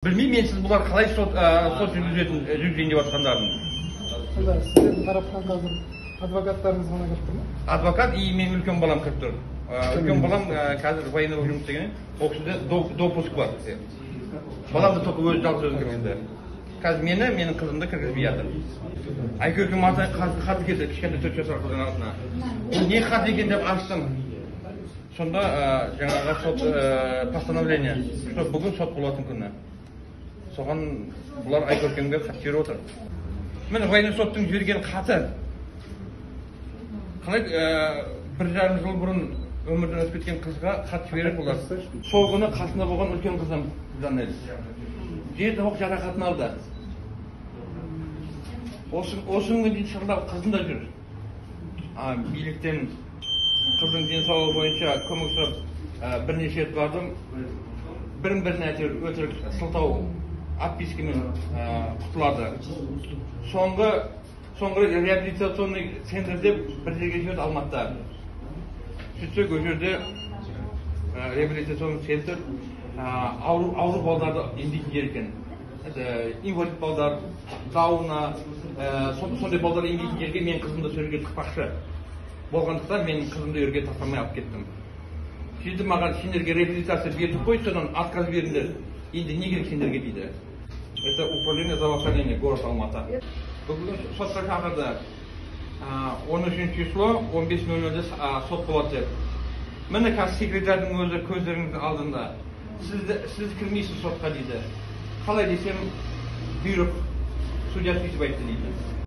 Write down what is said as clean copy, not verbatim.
Білмеймін мен, сіз бұлар қалай сот сот жүргізетін, жүргізейін деп жатқандарын. Сонда сіздердің тараптан қазір адвокаттарыңыз ғана кіріп тұр ма? Адвокат и менің үлкен балам кіріп тұр. Үлкен балам қазір военный болып жұмыс істеген, ол кісіде допуск бар. Балам да только өзі, жалғыз өзі кіргізді. Қазір мені, менің қызымды кіргізбей жатыр. Айкөркем хат келді, кішкентай 4 жасар қыздың атына. Бұл не хат екен деп аштым. Сонда жаңағы сот постановление, что бүгін сот болатын күні. Соған бұлар Айкөркемге хат жіберіп отыр. Міне, военный соттың жіберген хаты. Қалай 1,5 жыл бұрын өмірден өтіп кеткен қызға хат жібереді бұлар? Сол күні қасында болған үлкен қызым Жанель жеті оқ жарақатын алды. Осы күнге дейін шырылдап қызым да жүр. А биліктен қыздың денсаулығы бойынша көмек сұрап бірнеше рет бардым. Бірін біріне әйтеуір өтірік сылтау, отпискамен құтылады. Соңғы рет реабилитационный центр деп бір жерге жіберді Алматыда. Сөйтсек, ол жерде реабилитационный центр ауру балдарды емдейтін жер екен. Это инвалид балдар, Дауна, сондай балдар емдейтін жерге менің қызымды сол жерге тықпақшы болғандықтан, мен қызымды ол жерге тастамай алып кеттім. Сөйтіп маған: «Сендерге реабилитация бердік қой, содан отказ беріңдер, енді не керек сендерге?» – дейді. Это управление здравоохранения, город Алматы. Бүгін сотқа шақырды, 13 число, 15:00-де сот болады деп. Міне, қазір секретарьдың өзі көздеріңіздің алдында. «Сіз кірмейсіз сотқа», – дейді. Қалай десем, бұйрық, судья сөйтіп айтты дейді.